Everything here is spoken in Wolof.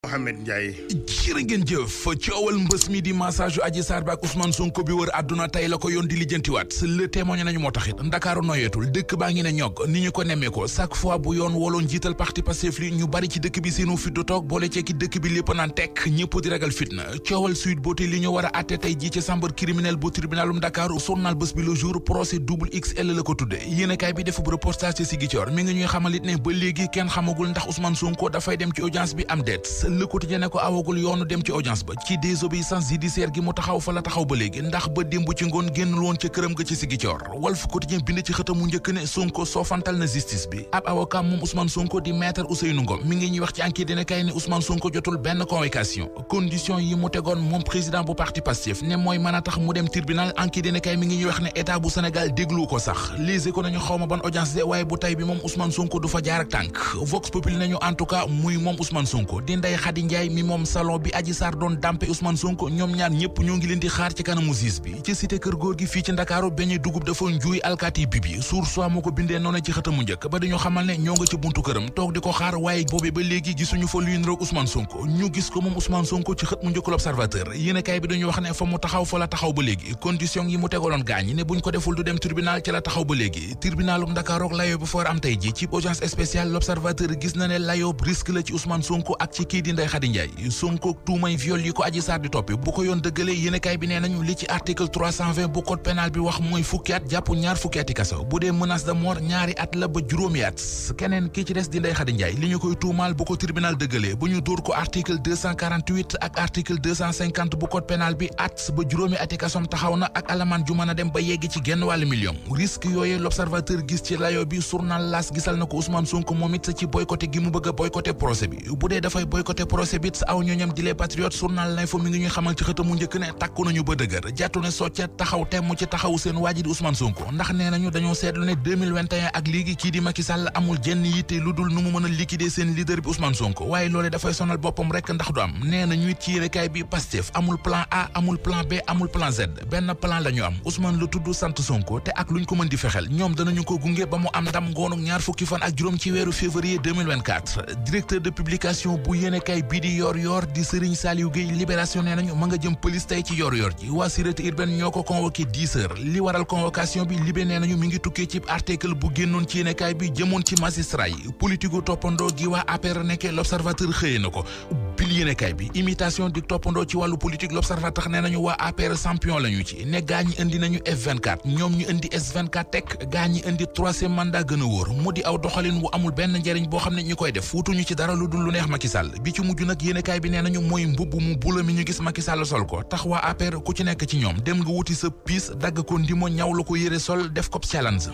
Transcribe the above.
Mohamed Ndiaye. jërë ngeen jëf coowal mbës mi di massage Adji Sarr bi ak Ousmane Sonko bi wër àdduna tey la ko yoon di lijjantiwaat le témoigné nañu moo taxit Ndakaaru noyeetul dëkk baa ngi ne ñog ni ñu ko nemmee ko chaque fois bu yoon woloon jiital parti Pastef li ñu bari ci dëkk bi seenu fit du toog boole ceeki dëkk bi lépp naan tekk ñëpp di ragal fitna coowal Sweet Beauté li ñu war a àtte tey ji ci chambre criminelle bu tribunalum Ndakaaru journal bés bi le jour procès double XL la ko tudde yéenekaay bi defub reportage ci Ziguinchor mi ngi ñuy xamalit ne ba léegi kenn xamagul ndax Ousmane Sonko dafay dem ci audience bi am déet Le Quotidien ne ko awagul yoonu dem ci audience ba ci désobéissance judiciaire gi mu taxaw fa la taxaw ba léegi ndax ba démb ci ngoon génnul woon ca këram ga ci Ziguinchor Walf Quotidien bind ci xëtam mu njëkk ne Sonko soofantal na justice bi ab avocat moom Ousmane Sonko di maître Ousseynou Ngom mi ngi ñuy wax ci enquête dina kay ne Ousmane Sonko jotul benn convocation condition yi mu tegoon moom président bu parti Pastef ne mooy mën a tax mu dem tribunal enquête dina kay mi ngi ñuy wax ne état bu Sénégal déglu ko sax Les Échos nañu xawma ban audience de waaye bu tay bi moom Ousmane Sonko du fa jaar ak tànk Vox Populi nañu en tout cas muy moom Ousmane Sonko di Ndeye Khady Ndiaye mi moom salon bi Adji Sarr doon dampe Ousmane Sonko ñoom ñaar ñëpp ñoo ngi leen di xaar ci kanamu justice bi ci cité kër góor gi fii ci Ndakaaru beñe dugub dafa njuuy alkaati bibi Source A moo ko bindee noonu ci xëtamu njëkk ba dañu xamal ne ñoo nga ci buntu këram toog di ko xaar waaye boobee ba léegi gisuñu fa luy niroog Ousmane Sonko ñu gis ko moom Ousmane Sonko ci xët mu njëkk L'Observateur yéenekaay bi dañu wax ne fa mu taxaw fa la taxaw ba léegi condition yi mu tegaloon gaañ ne buñ ko deful du dem tribunal ci la taxaw ba léegi tribunalum Ndakaaru layoo bi foor am tey ji ci audience spéciale L'Observateur gis na ne layoo risque la ci Ousmane Sonko ak ci kii di Ndeye Khady Ndiaye Sonko tuumay viol yi ko Adji Sarr di toppe bu ko yoon dëggalee yéenekaay bi nee nañu li ci article 320 bu code pénal bi wax mooy fukki at jàpp ñaar fukki ati kaso bu dee menace de mort ñaari at la ba juróomi at keneen kii ci des di Ndeye Khady Ndiaye li ñu koy tuumaal bu ko tribunal dëggalee bu ñu dóor ko article 248 ak article 250 bu code pénal bi at ba juróomi ati kasom taxaw na ak alamaan ju mën a dem ba yegg ci genn wàllu million risque yooyu L'Observateur gis ci layo bi journal L'As gisal na ko Ousmane Sonko moom it ci boycotté gi mu bëgg a boycotté procès bi bu dee dafay boycotté procès bi aw ñooñam di les patriotes journal L'Info mi ngi ñuy xamal ci xëtamu njëkk ne takku nañu ba dëgër jàttu ne socca taxaw temm ci taxawu seen waaji di Ousmane Sonko ndax nee nañu dañoo seetlu ne 2021 ak léegi kii di Macky Sall amul jenn yitte lu dul nu mu mën a liquider seen leader bi Ousmane Sonko waaye loolee dafay sonal boppam rek ndax du am nee nañu it ci yéenekaay bi Pastef amul plan A amul plan B amul plan Z benn plan la ñu am Ousmane lu tudd sant Sonko te ak luñ ko mën di fexel ñoom danañu ko gunge ba mu am ndam ngoonu ñaar fukki fan ak juróom ci weeru février 2024 directeur de publication bu yéenekaay bii di yor yor di Serigne Saliou Gueye Libération nee nañu ma nga jëm police tey ci yor ji waa sûreté urbaine ñoo ko convoqué 10 heures li waral convocation bi Libé nee nañu mi ngi tukkee ci article bu génnoon ci yéenekaay bi jëmoon ci magistrat yi politique toppandoo gi waa APR nekke L'Observateur xëyee na ko bil yéenekaay bi imitation di toppandoo ci wàllu politique L'Observateur nee nañu waa APR champion lañu ci ne gaa ñi indi nañu F24 ñoom ñu indi S24 tek gaa ñi indi troisième mandat gën a wóor mu di aw doxalin wu amul benn njariñ boo xam ne ñi koy def wutuñu ci dara lu dul lu neex Macky Sall bi ci mujj nag yéenekaay bi nee nañu mooy mbubb mu bula mi ñu gis Macky Sall sol ko tax waa APR ku ci nekk ci ñoom dem nga wuti sa piis dagg ko ndimo ñaw la ko yére sol def ko challenge